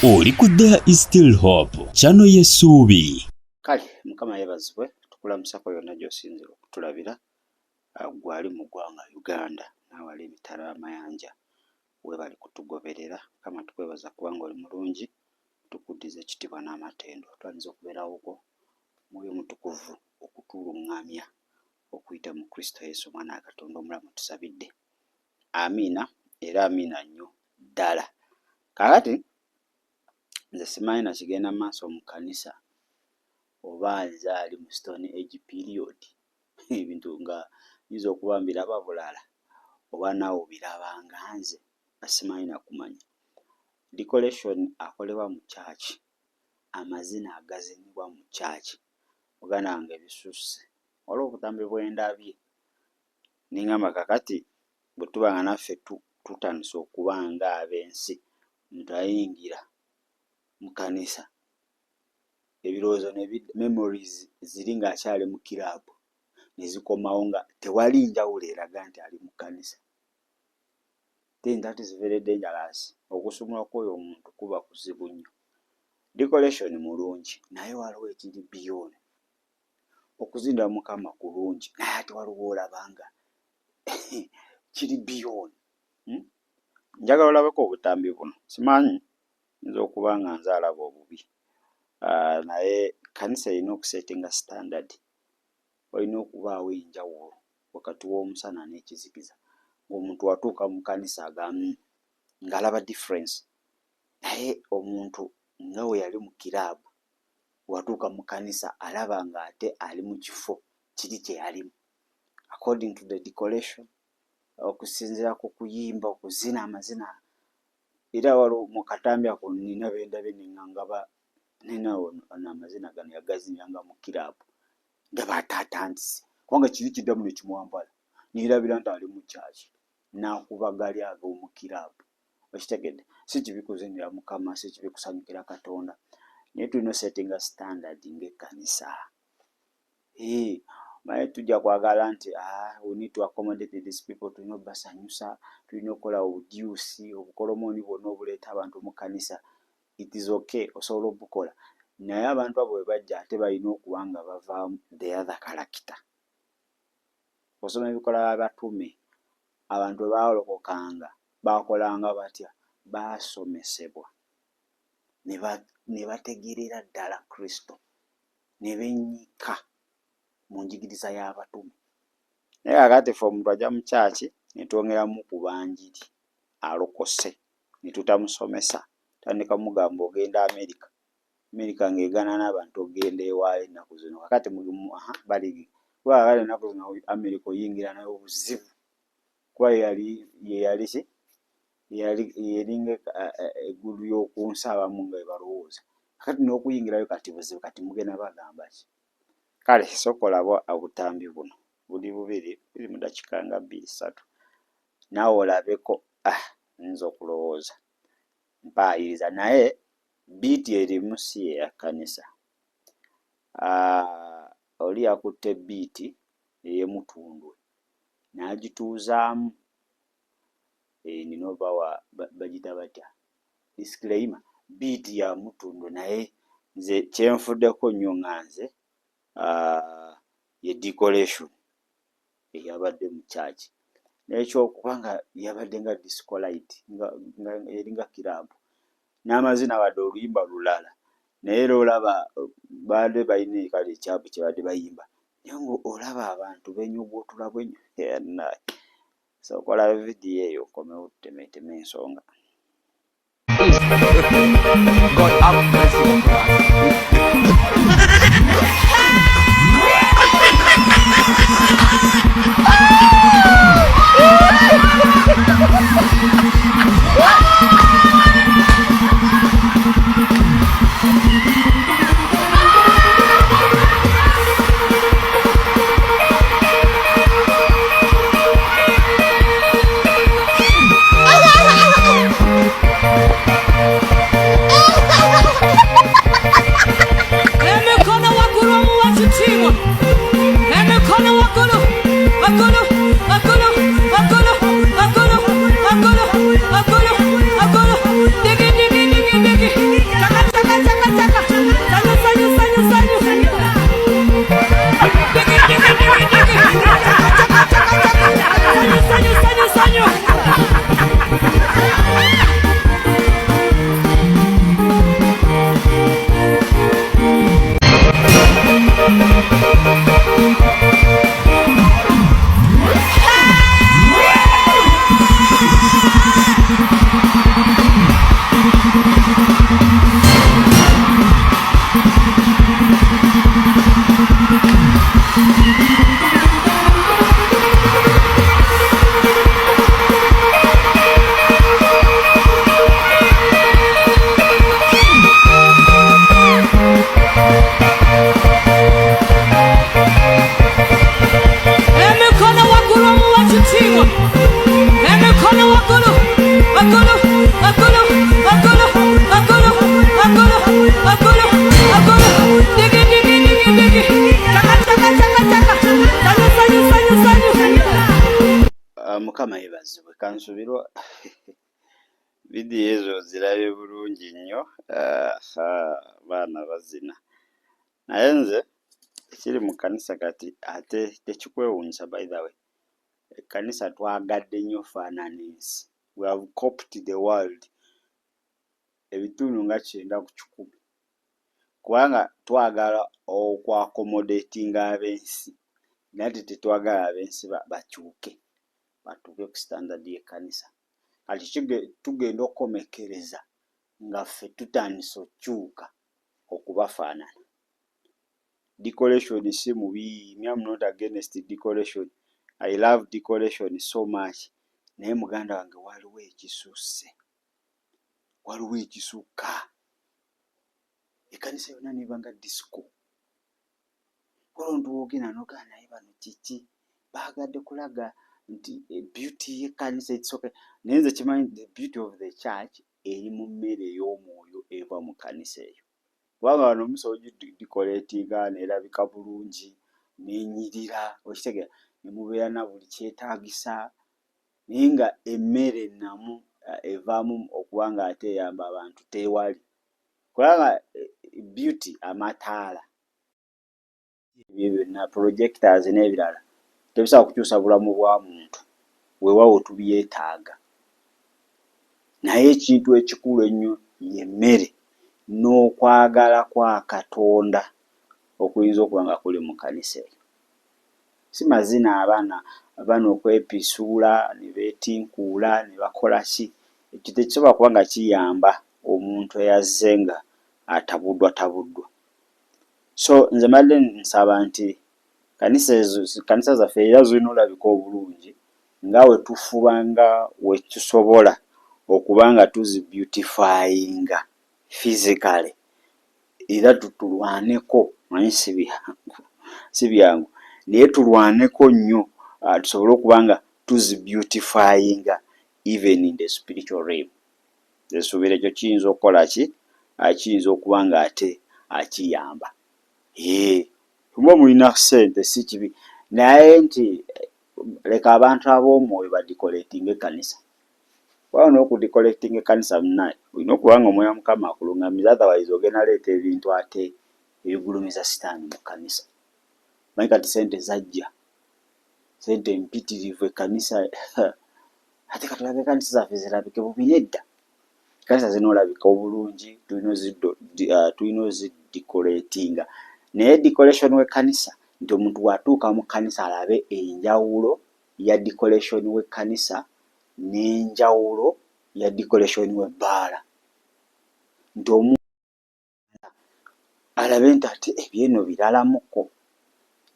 Oli ku There is still hope, channel y'essuubi. Kale Mukama yeebazibwe, tukulamusako yonna gy'osinzira okutulabira, ggwe ali mu ggwanga Uganda n'awali emitala w'amayanja weebale kutugoberera. Mukama tukwebaza kubanga oli mulungi, tukuddiza ekitiibwa n'amatendo. Twaniriza okubeerawo kwo, Mwoyo Mutukuvu okutuluŋŋamya okuyita mu Kristo Yesu Omwana wa Katonda omulamu tusabidde. Amiina era amiina nnyo ddala. Kaakati nze simanyi na kigenda mu maaso mu kkanisa oba nze ali mu stone age period ebintu nga nyinza okuba mbiraba bulala oba naawe obiraba nga nze nga simanyi na kumanya. Decoration akolebwa mu church, amazina agazinibwa mu church muganda wange bisusse. Waliwo obutambi bwe ndabye ne ŋŋamba kaakati bwe tuba nga naffe tutandise okuba nga ab'ensi, omuntu ayingira mu kkanisa ebirowoozo ne memories ziri ng'akyali mu kiraabu ne zikomawo nga tewali njawulo eraga nti ali mu kkanisa. Then that is very dangerous. Okusumulwa kw'oyo omuntu kuba kuzibu nnyo. Decoration mulungi naye waliwo ekiri beyond. Okuzinira Mukama kulungi naye ate waliwo olaba nga kiri beyond. Hmm? Njagala olabeko obutambi buno. Simanyi nyinza okuba nga nze alaba obubi. Naye kkanisa erina okusetinga standard. Walina okubaawo enjawulo wakati w'omusana n'ekizikiza. Ng'omuntu atuuka mu kkanisa agamba ng'alaba difference. Naye omuntu nga bwe yali mu kiraabu bw'atuuka mu kkanisa alaba ng'ate ali mu kifo kiri kye yalimu. According to the decoration, okusinziira ku kuyimba, okuzina amazina era waliwo mu katambi ako nnina be ndabye ne ŋŋamba nina ono amazina gano yagaziniranga mu kiraabu ndaba ate atandise kubanga kiri kiddamu ne kimwambala ne yeerabira nti ali mu church n'akuba gali ag'omu kiraabu. Okitegedde? Si kibi kuzinira Mukama, si kibi kusanyukira Katonda naye tulina osetinga standard ng'ekkanisa. Hee, omanyi tujja kwagala nti ah, we need to accommodate these people, tulina obbasanyusa, tulina okukola obudyusi, obukolomooni bwonna obuleeta abantu mu kkanisa. It is okay, osobola obbukola naye abantu abo bwe bajja ate balina okuba nga bavaamu the other character. Osoma ebikolwa by'abatume, abantu bwe baalokokanga baakolanga batya? Baasomesebwa ne bategeerera ddala Kristo ne bennyika mu njigiriza y'abatume. Naye kaakati ffe omuntu ajja mu church ne twongeramu ku banjiri alokose ne tutamusomesa, tutandika mugamba ogenda America. America ng'egaana n'abantu okugenda ewaayo ennaku zino. Kaakati bali kuba kaakati ennaku zino America oyingira nayo buzibu kuba ye yali ki? Yali eringa eggulu ly'oku nsi abamu nga bwe balowooza. Kaakati n'okuyingirayo kati buzibu kati mugenda bagamba ki? Kale sooka olabe obutambi buno buli bubiri buli mu ddakiika nga bbiri ssatu naawe olabeko ah nnyinza okulowooza mpaayiriza naye bbiiti erimu si ye ya kkanisa. Oli yakutte bbiiti ey'e Mutundwe n'agituuzaamu nnina obbawa bagiyita batya disclaimer bbiiti ya Mutundwe naye nze kye nfuddeko nnyo nga nze ye decoration eyabadde mu church n'ekyokuba nga yabadde nga disco light nga eringa kiraabu n'amazina wadde oluyimba lulala naye era olaba baadde balina kale ekyabwe kye babadde bayimba naye ng'olaba abantu beenyuuguutula bwenyu bannange. Sooka olabe vidiyo eyo okomewo tutemeeteme ensonga. God have mercy upon us. Mukama yebazibwe. Kansubirwa vidiyo ezo ozirabye bulungi nnyo. Baana bazina, naye nze ekiri mu kkanisa kati ate tekikwewuunyisa. By the way, ekkanisa twagadde nnyo faanana ensi. We have copied the world ebitundu nga 90%, kubanga twagala okwaccommodatinga ab'ensi, naye ate tetwagala ab'ensi bakyuke batuuke ku standard y'ekkanisa. Kati tugenda okukomekkereza nga ffe tutandise okukyuka okubafaanana. Decoration si mubi. Me, am not against decoration. I love decoration so much, naye muganda wange, waliwo ekisusse, waliwo ekisukka. Ekkanisa yonna neba nga disco. Olwo ntuwogenda nogaa, naye bano kiki baagadde kulaga nti beauty y'ekkanisa ekisooka? Naye nze kimanyi, the beauty of the church eri mu mmere ey'omwoyo eva mu kkanisa eyo, kubanga wano musobola ogidecoratinga neerabika bulungi, nenyirira, okitegeera, ne mubeera na buli kyetaagisa, naye nga emmere ennamu evaamu okuba nga ate eyamba abantu tewali, kubanga beauty, amataala, ebyo byonna, projectors n'ebirala tebisobola kukyusa bulamu bwa muntu. Weewaawo tubyetaaga, naye ekintu ekikulu ennyo y'emmere n'okwagala kwa Katonda okuyinza okuba nga kuli mu kkanisa eyo, si mazina, abaana abaana okwepisuula ne beetinkuula ne bakola ki. Ekyo tekisobola kuba nga kiyamba omuntu eyazze nga atabuddwa tabuddwa. So nze mbadde nsaba nti kanisa ezo, kanisa zaffe era zirina olabika obulungi nga we tufuba nga we tusobola okuba nga tuzibeautifyinga physically, era tutulwaneko. Manyi si byangu, si byangu, naye tulwaneko nnyo tusobole okuba nga tuzibeautifyinga even in the spiritual realm. Nsuubira ekyo kiyinza okukola ki, kiyinza okuba nga ate akiyamba. Muba mulina ssente, si kibi, naye nti leka abantu ab'omwoyo badecoratinga ekkanisa, kubanga n'okudecoratinga ekkanisa, munnaye, olina okuba nga Omwoyo wa Mukama akulungamiza, otherwise ogenda leeta ebintu ate ebigulumiza sitaani mu kkanisa. Manyi kati ssente zajja, ssente mpitirivu ekkanisa, ate katulaga ekkanisa zaffe zirabike bubi. Nedda, ekkanisa zirina olabika obulungi, tulina ozidecoratinga, naye decoration w'ekkanisa nti omuntu bw'atuuka mu kkanisa alabe enjawulo ya decoration w'ekkanisa n'enjawulo ya decoration w'ebbaala, nti omuntu alabe nti ate ebyeno biralamukko.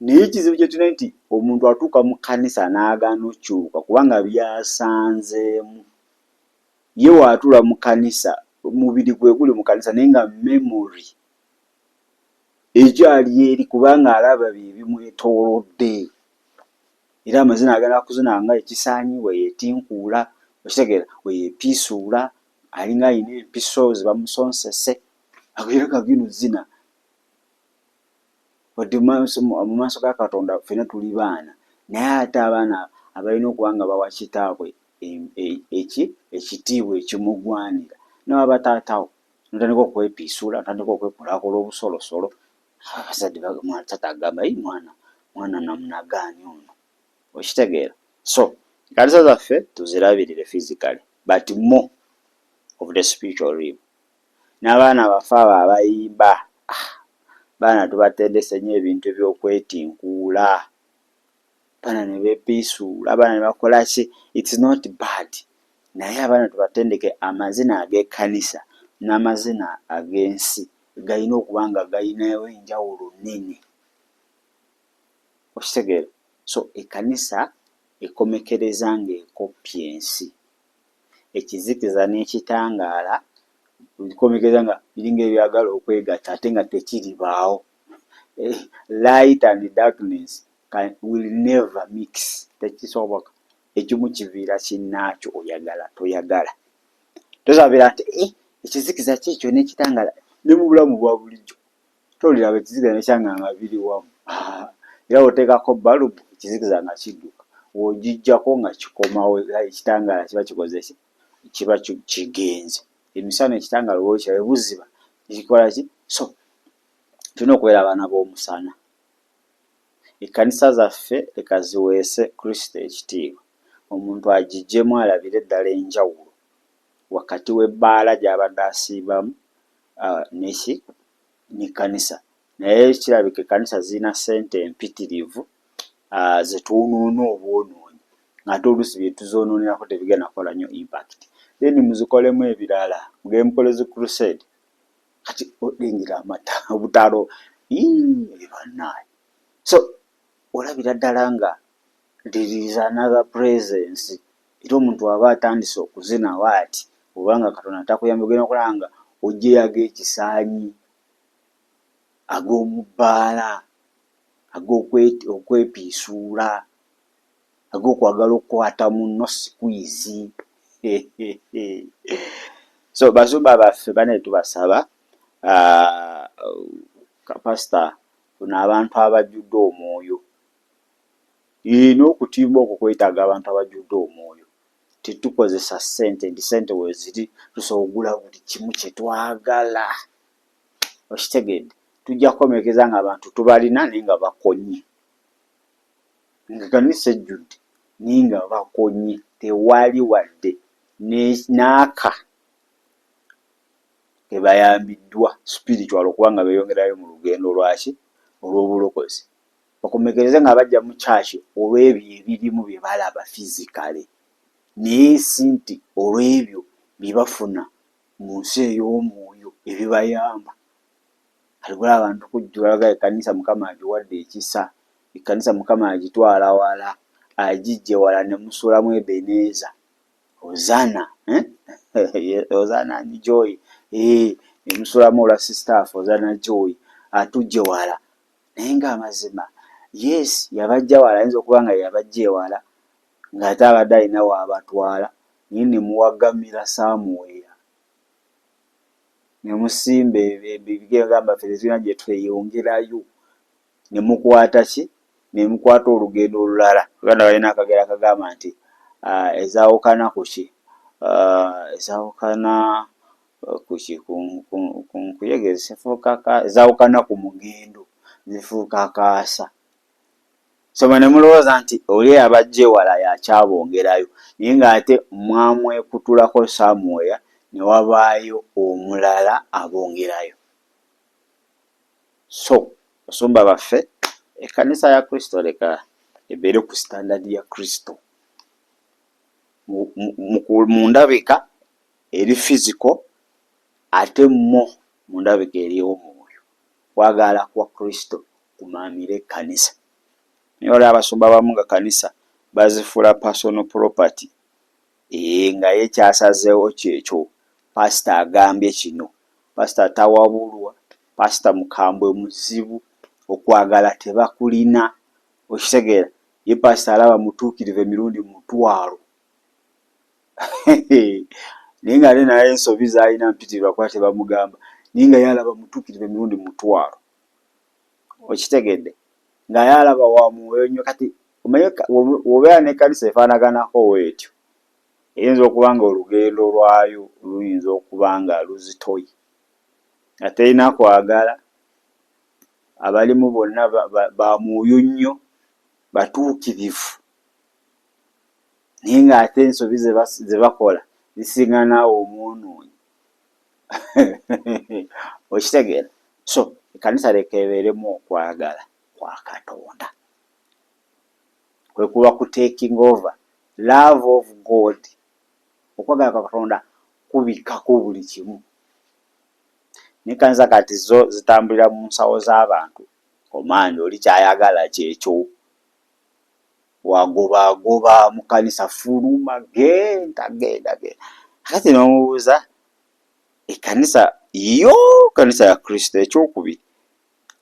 Naye ekizibu kye tulina nti omuntu atuuka mu kkanisa n'agaana okyuka, kubanga byasanzeemu. Ye waatuula mu kkanisa, mubiri gwe guli mu kkanisa, naye nga memory ekyali eri, kubanga alaba bye bimwetoolodde, era amazina agenda kuzina nga ekisaanyi weyeetinkuula, okitegeera, weyeepiisuula, alinga alina empiso ze bamusonsese, era kagenda ozina. Wadde mu maaso ga Katonda ffenna tuli baana, naye ate abaana abalina okuba nga bawa kitaabwe eki ekitiibwa ekimugwanira, newaba taatawo, notandika okwepiisuula, notandika okwekolaakola obusolosolo, abazadde, taata agamba, "Yi mwana, mwana namunagaani ono?" Okitegeera? So ekkanisa zaffe tuzirabirire physically, but more of the spiritual realm. N'abaana baffe abo abayimba, ah, baana tubatendese nnyo ebintu ebyokwetinkuula, abaana ne beepiisuula, abaana ne bakola ki. It's not bad, naye abaana tubatendeke amazina ag'ekkanisa n'amazina ag'ensi galina okuba nga galinayo enjawulo nnene, okitegeera? So ekkanisa ekomekereza ng'ekoppya ensi, ekizikiza n'ekitangaala bikomekereza nga biringa ebyagala okwegatta, ate nga tekiribaawo. Light and darkness will never mix, tekisoboka. Ekimu kiviira kinnaakyo, oyagala toyagala. Tosabeera nti ekizikiza kiikyo n'ekitangaala. Ne mu bulamu bwa bulijjo toliraba ekizikiza n'ekitangaala nga biri wamu, era bw'oteekako balubu, ekizikiza nga kidduka. W'ogiggyako nga kikomawo, ekitangaala kiba kikoze ki? Kiba kigenze. Emisana ekitangaala w'okiraba buziba kikola ki? So tulina okubeera abaana b'omusana. Ekkanisa zaffe leka ziweese Kristo ekitiibwa. Omuntu agiggyemu alabire ddala enjawulo wakati w'ebbaala gy'abadde asiibamu neki n'ekkanisa. Naye kirabika ekkanisa zirina ssente mpitirivu ze twonoona obwonoonyi ng'ate oluusi bye tuzoononerako tebigenda kukola nnyo impact. Then muzikolemu ebirala, mugende mukole zi crusade. Kati olengera amata obutalo, ii bannaaye! So olabira ddala nga there is another presence. Era omuntu aba atandise okuzina bw'ati oba nga Katonda takuyambye ogenda okulaba nga oggyeyo ag'ekisaanyi, ag'omu bbaala, ag'okwepiisuula, ag'okwagala okukwata munno sikwizi. So basumba baffe banne tubasaba, pasita funa abantu abajjudde omwoyo. Yee n'okutimba okwo kwetaaga abantu abajjudde omwoyo. Tetukozesa ssente nti ssente weeziri tusobola okugula buli kimu kye twagala. Okitegedde? Tujja kukomekeza ng'abantu tubalina naye nga bakonye. Nga kanisa ejjudde naye nga bakonye tewali wadde n'aka ke bayambiddwa spiritual okuba nga beeyongerayo mu lugendo lwaki? Olw'obulokozi. Bakomekkereze nga bajja mu church olw'ebyo ebirimu bye balaba physically naye si nti olw'ebyo bye bafuna mu nsi ey'omwoyo ebibayamba. Kati gulaba abantu kujjula bagamba ekkanisa Mukama agiwadde ekisa, ekkanisa Mukama agitwala wala, agiggye wala ne musuulamu Ebenezer, Hosanna, eh? Hosanna and joy, eh, ne musuulamu olwa sister waffe Hosanna Joy atuggye wala. Naye ng'amazima yes yabaggya wala ayinza okuba nga yabaggya ewala ng'ate abadde alina w'abatwala naye ne muwagamira somewhere. Ne musimba ebigere gamba ffe tetulina gye tweyongerayo ne mukwata ki? Ne mukwata olugendo olulala. Abaganda balina akagero akagamba nti ezaawukana ku ki? Ezaawukana ku ki? Ku nkuyege zifuuka ezaawukana ku mugendo zifuuka kaasa. So mwe ne mulowooza nti oli eyabajja ewala y'akyabongerayo naye ng'ate mwamwekutulako somewhere ne wabaayo omulala abongerayo. So basumba baffe ekkanisa ya Kristo leka ebeere ku standard ya Kristo mu ndabika eri physical ate mo mu ndabika eri omwoyo. Kwagala kwa Kristo kumaamire ekkanisa. Naye waliwo abasumba abamu nga kkanisa bazifuula personal property. Eeh nga ye ky'asazeewo kyekyo, paasita agambye kino, paasita tawabulwa, paasita mukambwe muzibu, okwagala tebakulina, okitegeera? Ye paasita alaba mutuukirivu emirundi mutwalo naye ng'ate naye ensobi z'alina mpitirivu lwakuba tebamugamba naye nga ye alaba mutuukirivu emirundi mutwalo. Okitegedde? Nga ye alaba wa mwoyo nnyo kati omanyi bw'obeera n'ekkanisa efaanaganako bw'etyo eyinza okuba nga olugendo lwayo luyinza okuba nga luzitoyi nga terina kwagala, abalimu bonna ba mwoyo nnyo, batuukirivu naye ng'ate ensobi ze bakola zisinga naawe omwonoonyi. Okitegeera? So ekkanisa leka ebeeremu okwagala kwa Katonda. Kwe kuba ku taking over love of God. Okwagala kwa Katonda kubikkako buli kimu. N'ekkanisa kati zo zitambulira mu nsawo z'abantu. Command oli ky'ayagala kyekyo. Wagoba agoba mu kkanisa fuluma genda genda genda. Kakati n'omubuuza ekkanisa yo kkanisa ya Kristo ekyokubiri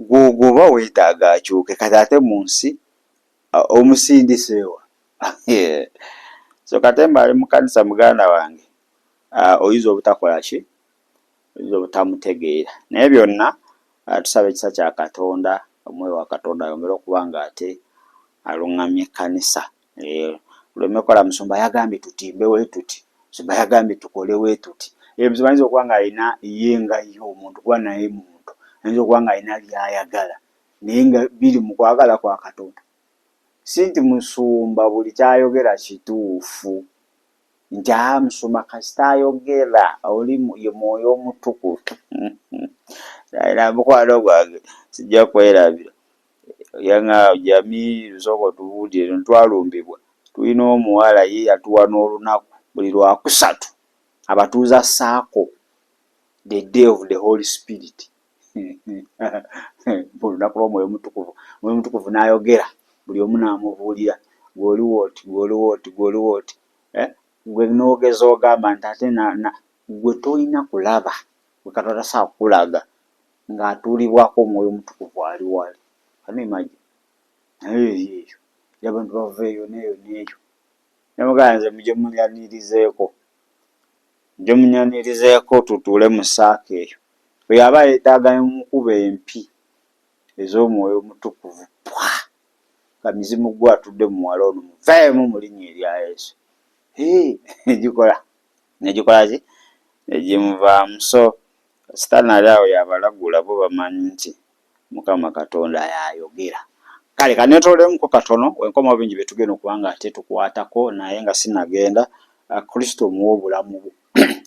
gw'ogoba weetaaga akyuke kati ate mu nsi omusindise wa? So katemba ali mu kkanisa muganda wange oyinza obutakola ki? Oyinza obutamutegeera naye byonna tusaba ekisa kya Katonda omwoyo wa Katonda ayongere okuba nga ate alungamya ekkanisa. Eh, tuleme kukola musumba yagambye tutimbe we tuti, musumba yagambye tukole we tuti. Eh, musumba ayinza okuba nga alina ye nga ye omuntu, kuba naye muntu ayinza okuba nga alina by'ayagala naye nga biri mu kwagala kwa Katonda. Si nti musumba buli ky'ayogera kituufu, nti aa musumba kasita ayogera oli ye mwoyo omutukuvu. Alina mukwano gwange sijja kwerabira, yangamba Jamil sooka otubuulire twalumbibwa, tulina omuwala ye yatuwa n'olunaku buli Lwakusatu abatuuza ssaako the day of the Holy Spirit olunaku lw'omwoyo omutukuvu, omwoyo omutukuvu n'ayogera buli omu n'amubuulira gwe oliwo oti, gwe oliwo oti, gwe oliwo oti, eh, gwe n'ogeza ogamba nti ate gwe tolina kulaba gwe Katonda tasobola kukulaga ng'atuulibwako omwoyo omutukuvu ali wali. Can you imagine? Naye eri eyo era abantu bava eyo n'eyo n'eyo. Ne mugamba nze mujje munyanirizeeko, mujje munyanirizeeko tutuule mu ssaako eyo. Oyo aba yeetaaga ne mumukuba empi ez'omwoyo omutukuvu pwa! Nga mizimu gwe atudde mu muwala ono muveemu mu linnya erya Yesu. Hee negikola negikola ki? Negimuvaamu. So sitaani ali awo y'abalagula bo bamanyi nti Mukama Katonda y'ayogera. Kale kanneetoololemuko katono wenkomawo bingi bye tugenda okuba nga ate tukwatako naye nga sinnagenda Kristo omuwe obulamu bwo.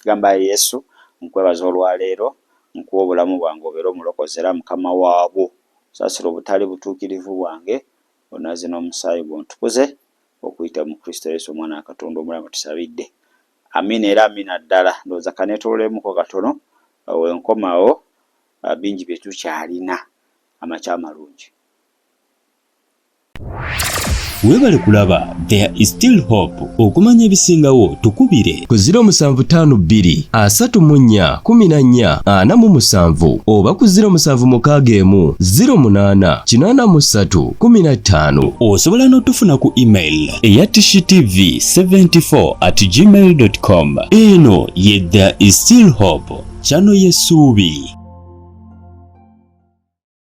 Gamba ayi Yesu nkwebaza olwaleero nkuwa obulamu bwange obeere omulokozi era Mukama waabwo. Saasira obutali butuukirivu bwange onaaze n'omusaayi gwo ontukuze okuyita mu Kristo Yesu omwana wa Katonda omulamu tusabidde. Amina era amina ddala. Ndowooza kanneetoololemuko katono wenkomawo bingi bye tukyalina. Amakya amalungi. Webale kulaba There is still hope. Okumanya ebisingawo tukubire ku 0752 34 14 47 oba ku 0761 08 83 15. Osobola n'otufuna ku email eya tishitv74 at gmail.com. Eno ye There is still hope, channel y'essuubi.